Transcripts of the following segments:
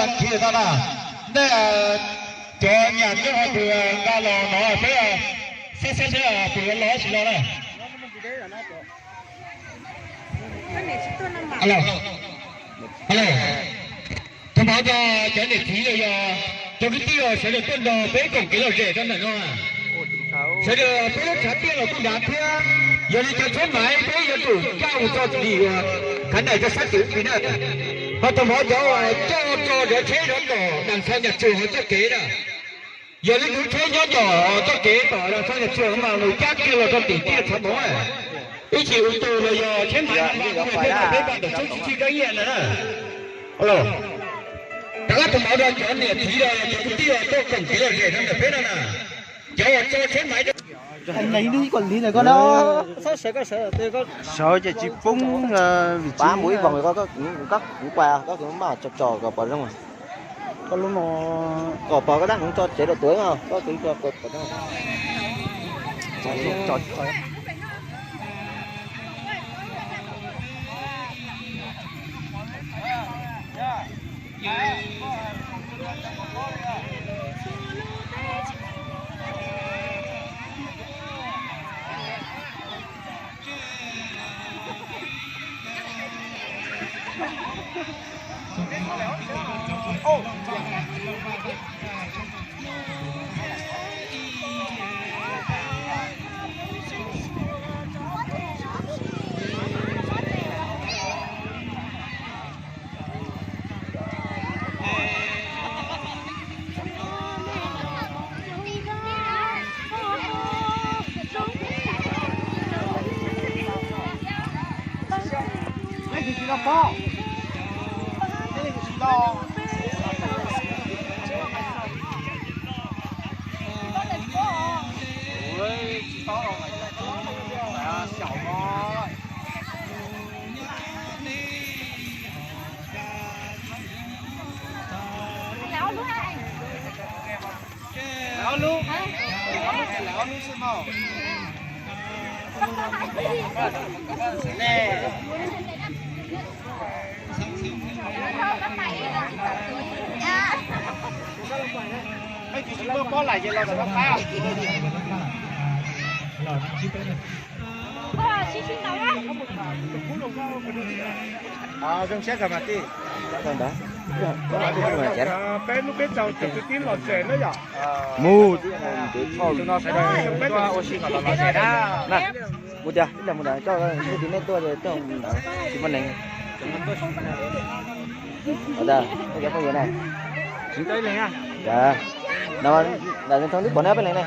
Khiv tau na, nej cov nyam thiab ho tus nqa los no peb saib saib seb tus los tsis los na. Alo, alo, thov pab cov niam txiv los yog cov kwv tij sawv daws tuaj nrog peb koom kev lom zem rau ntawm no. Sawv daws peb lub tshav tiaj los kuj dav thiab, yog li cov tsheb maiv peb yuav tsum coj mus tso dim khav daim rau sab tim ub pis na. Ho thov pab cov coj tso cov tsheb zov tom Dam Xav Nyas Tsuag hauv txoj kev na. Yog leej twg tsheb nyob tom txoj kev tom Dam Xav Nyas Tsuag mas mus cab kiag los rau tim tiaj tshav mov na. Ib chim ua tus los yog tsheb maiv no mas peb pab ntawm tsheb tsis txij kab nyiaj ntawd na. Rov qab tus mov rau cov niam txiv los cov kwv tij tuaj koom kev lom zem rau ntawm peb no na. Cov uas tso tsheb maiv rau Sawv ces tsis poob vim tsis, kuv pais koj kuv maj tso tso kom pom zoo. Koj lub no kom pom koj tab hmoov tso tsev rau tuav no, koj kuv tso pom zoo. Zoo siab kawg mas tij. Peb lub peb caug cov kwv tij los tsev na yom. Mus, mus tias ib los mus ntawd coj nej tuaj coj tsis muaj neeg. Ua tas, peb cov phooj ywg na. No, lam zoo thoob twb pom nej peb leeg ne.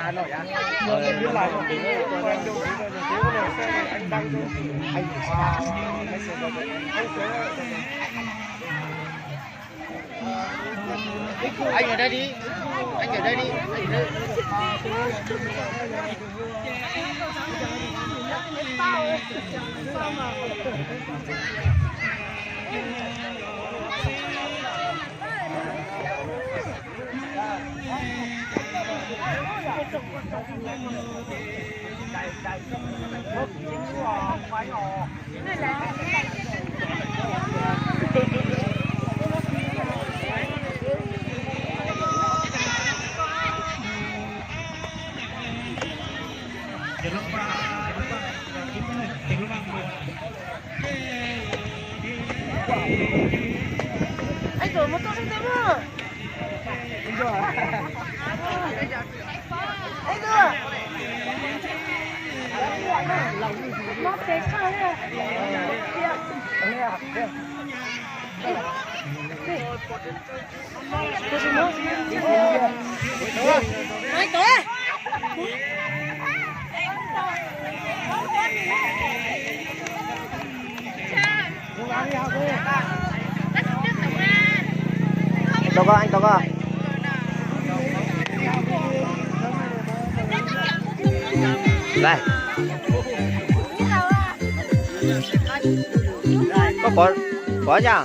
Tau koj, tau koj. Lai. Koj pov, pov yam.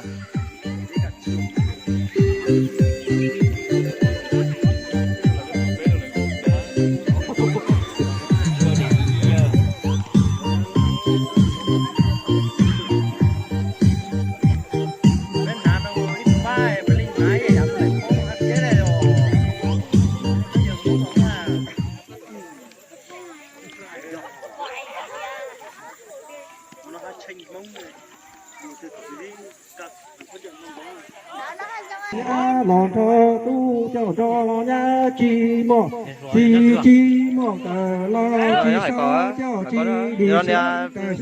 Nyab los nrog tub coj nrog los nyab tsis muaj, txiv tsis muaj kawm los tsis so coj tsis li sawv tawm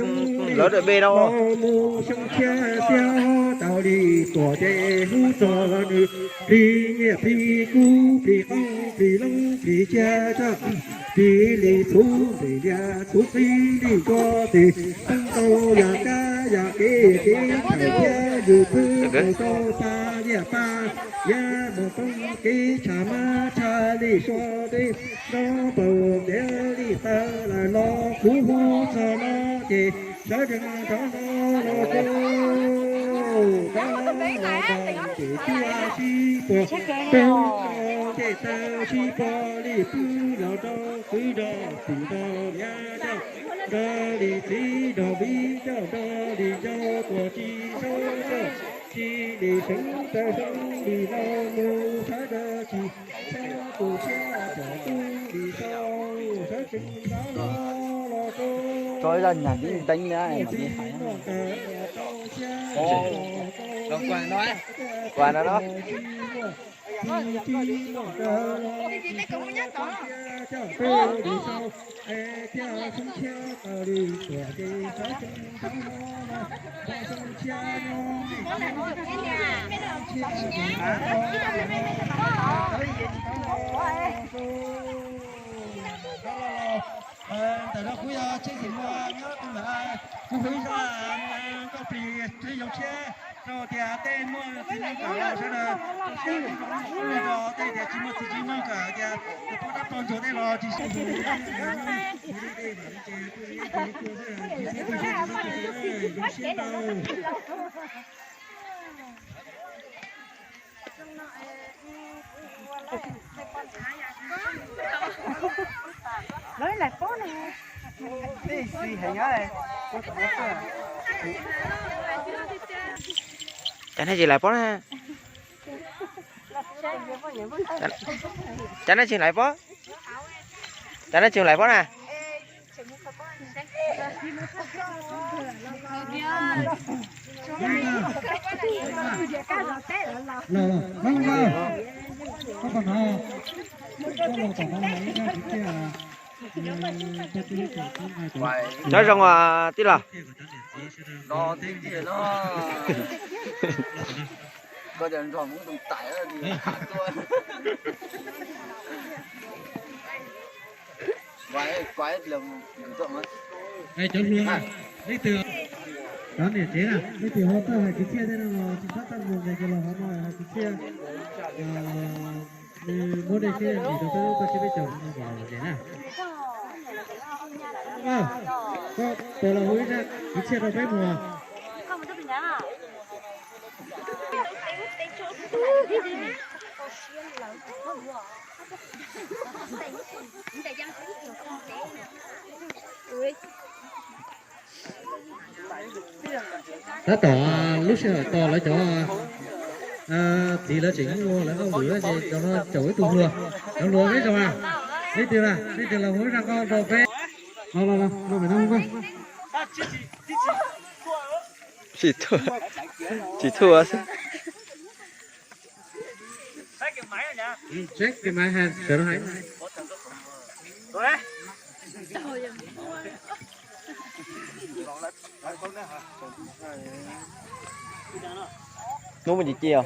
xyoob li los mus xyoo tshiab tiag tau li tuam ces hu txog nws plig nyiaj plig kub plig qoob plig loob plig tsiaj txoj plig li txhuv nplis lias txhuv qig li ntuag tes poob rau yam kab yam kev kev tawm thiab yus pheej tau rau pa liaj pa. Yaj mus poob kev tshaj mab tshaj li sua dej, nrov paum ntiav li taw lawm los kuv hu txog no ces sawv tsees rov no los rau, rov los rau ces cuaj sib puag, rau ncej taw sib puag li pwb los rau kwv nrog tij nrog nyab coj nrog li txiv nrog viv coj nrog li nco tuam tsis so coj tsis li seev taw seev li no mus sawv daws tsis sawv tus siab cov tub li sau sawv tsees rov no los rau. Tso ib zaj nyag ib teeb na. Tsis muaj kawm los rau siab los rau Qua no no. Ntawm no kuv yog Tsheej Xeem Muas nyob tus ntawd, kuv hu ib zaj nkauj plig thiab zoo siab rau tias tej muaj txiv neej kawm los sawv daws zoo siab zoo rau tej tias tsis muaj txiv tsis neej kawm tias tus poj dab poj ntsuag tej los tsis zoo siab rau. Cas nej tsis lawv pob na? Cas nej tsis lawv pob? Cas nej tsis lawv pob na? Nyob zoo tij laug. Cov hluas, leej twg, cov niam tsev na, leej twg ho txawj hais kwv txhiaj tej no los tsis txhob txaj muag, ces los hauv no hais kwv txhiaj. Nws muab dej thiab dim rau peb lub koj siab peb caug no kom los ces na. Koj puas los hu ib zaj kwv txhiaj rau peb mloog. Tab tom lub sij hawm tos lawv cov txiv lawv tseem ua lawv hauj lwm ces cov no caum ib tug hluas, cov hluas peb zoo na, leej twg na, leej twg los hu ib zaj nkauj rau peb. Los los los, no pem no. Tsis thuam, tsis thuam xwb. Check cái máy ha, sửa nó hãy. Hnub mus ci cia,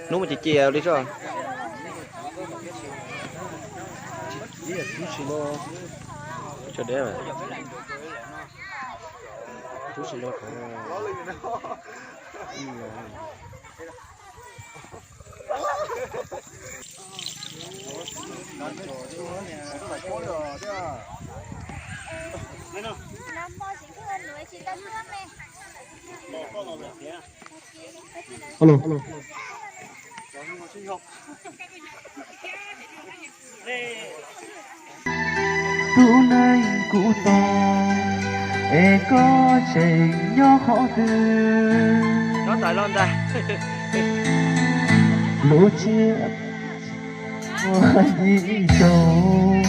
hnub mus ci cia li tso. Alo. Tus neeg kuv tos es koj tseem nyob qhov twg? Lub tsiab ua yim saud,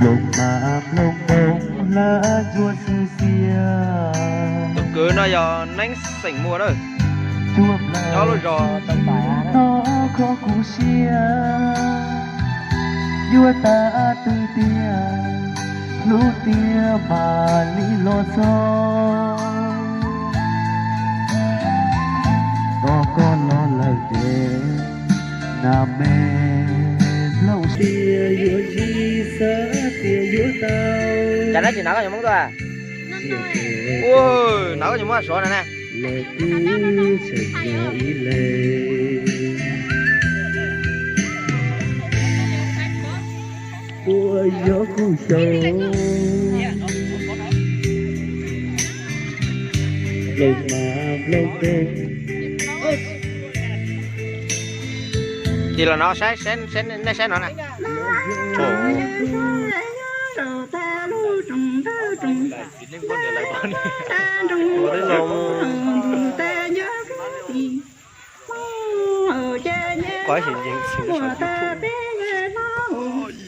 nplooj mas nplooj npoo hlab ntsuab xwb xiab. Tus kwv no yog Neeb xeem Muas na. Cuaj plaws, nyob lub zos tau pais no kho kuv siab, yuav tag twg tiag, hlub tiag mam li los txog. Tos koj los lawm ces nag me nplooj tias yuav ntsib xav tias yuav tau. Cas nab tsis hnav koj cov Hmoob tuaj? Ua, hnav koj cov Hmoob suav na na. Lawv twb tseem nyob ib leeg, ua yog kuj xyaum, nplooj mas nplooj teg. Tig los no saib, saib, nej saib no na. Qhov xyem ncees xyem sov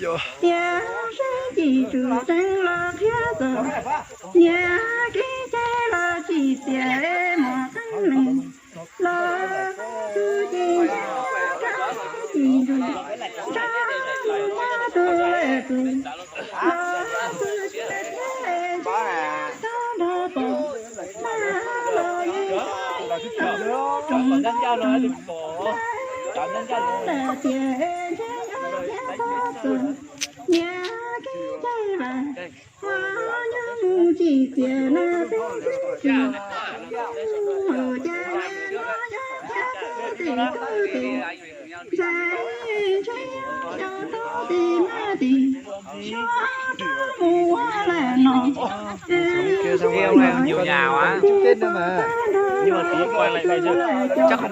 YouTube. Tias seb ci tsum teeb los qhia txog, niam kev cai los tsis tias mos qeeb lees, los tus ci ntsa rab ci ntsuas nrab mus muab tus lawm tus, los tus ci ntsa thiab le ntsa tag nrho pom, mas los yeej tsoom ntawd lawm tias ntshe nyob thiab txog txog, niam kev cai mas ho nyob mus tsis tias na peb twb tsis, hauv cas no nyob thiab txog tim txog tim, ntxhais ntshe nyob tau tim maj tim, suav rov mus ua lawm no. Tus tag nrho tus lawm cov, ces nyob thiab txog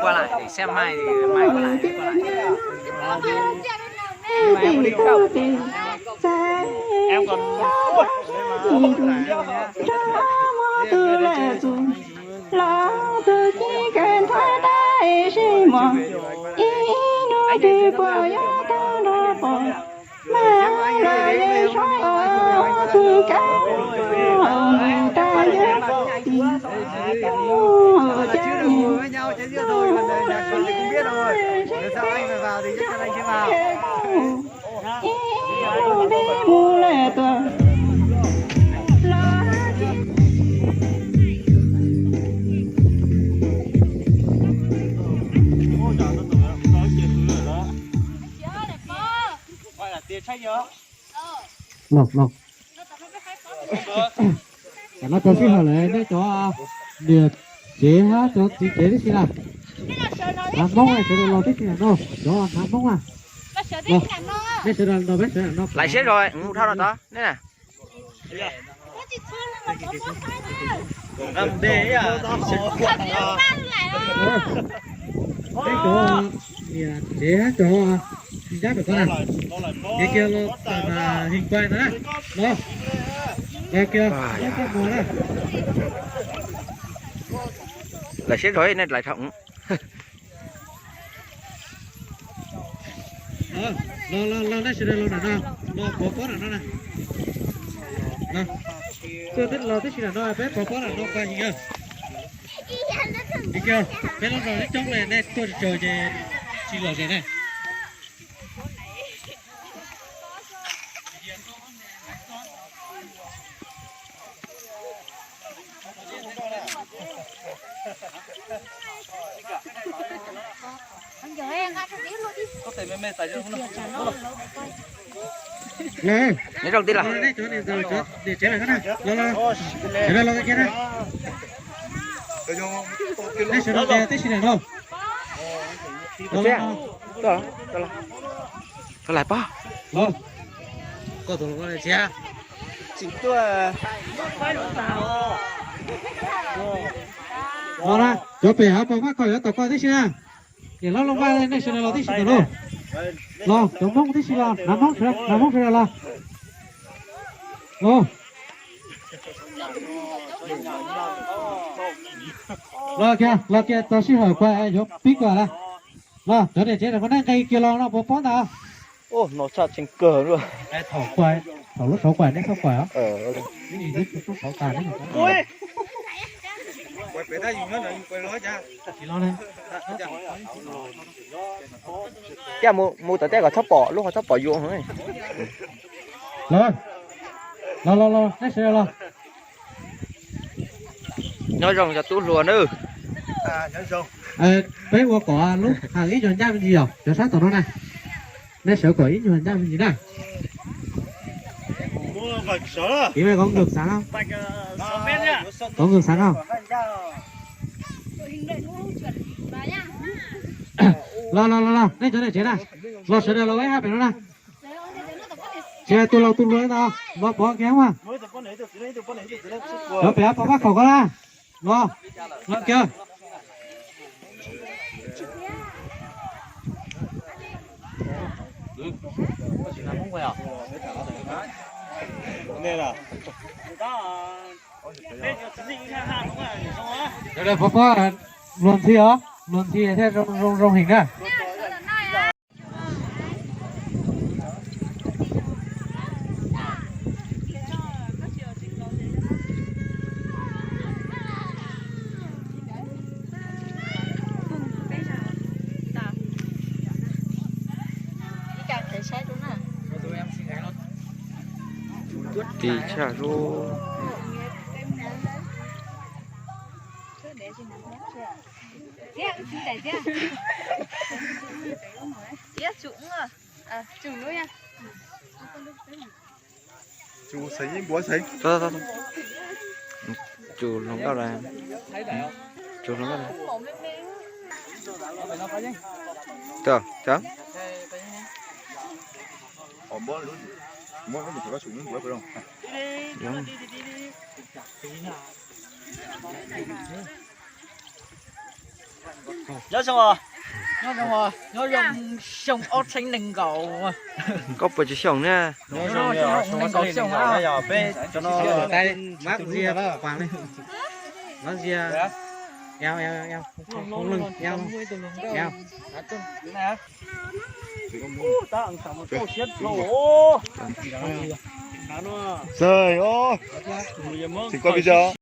tim txog tim, ntxhais ntshe nyob tsis tus, nrog muab tus lawm tus, los tus ci kawg nthuav dab sib mos, ib hnub twg puas yuav tag nrho pom, mas los yeej suav tus kab mus tas yog tim, cas mus ib hnub peb mus lawm tuaj los. Los, los. Tam no tau sij hawm lawm, nej cov niam tsev hab cov txiv tsev tib si na, hnav Hmoob sawv daws los tib si na no, cov hnav Hmoob na. Nej sawv daws los, peb sawv daws no. Lais siab zog mus dhau no tod nej na. Peb cov niam tsev hab cov tsis nrab pem ko na, kev kiag los tawm mas his kuais ntawd na, los, los kiag, los koj mus na. Lais siab zog nej lais dhau. Los, los, los nej sawv daws los nram no, los pov pob nram no na. Tuaj los tib si nram no, peb pov pob nram no pab his na. Peb lub zos coob coob li, nej tuaj tsis tsawg ces tsis lom zem na. Nyob zoo tij laug. Los, los, sawv daws tib si nram no. Los, koj tus hluas nkauj txiv. Los na, cov pem hav paus mab koj yuav tau koj tib si na. Niam hlob Looj Vaj nej sawv daws los tib si ntawm no. Los cov Hmoob tib si los, hnav Hmoob, hnav Hmoob sawv daws los. Los, los kiag, los kiag txog sij hawm kuas yuav pib kuas lawm. Los cov niam tsev muaj neej nqis kiag los no puas pob ntag. Thaum kuas, thaum lub saud kuas neb txhob kuas os. Lub saud tas neb. Coj mus, mus tom tej kom txhob pom lub, ho txhob pom yuav. Los, los, los, neb sawv daws los. Nyob zoo cov tub hluas nawb. Peb ua kom lub hav ib nyuag ncaj me ntsis yom, cov sab tom no na. Neb sawv kom ib nyuag ncaj me ntsis na. Kov nkws xav no, kov nkws xav no. Los, los, los, los, nej cov niam tsev na, los sawv daws los ua ib hab pem no na. Tsis hais tus laus tus hluas li ntawd los pov kiag mas. Cov pem pov pab khaum ko na, los, los kiag. Sawv daws pov pob luag ntxhi os, luag ntxhi thiaj zoo zoo zoo heev na. Tis tshaj zuj. Tsus hluas nkauj lawm. Tsus hluas nkauj lawm. Tau, tau. Nyob zoo, nyob zoo, nyob zoo xyoo ob txhiab nees nkaum. Koj puas tsis xyoo na? Nees nkaum xyoo na. Txawg os, tsis koj pis tso.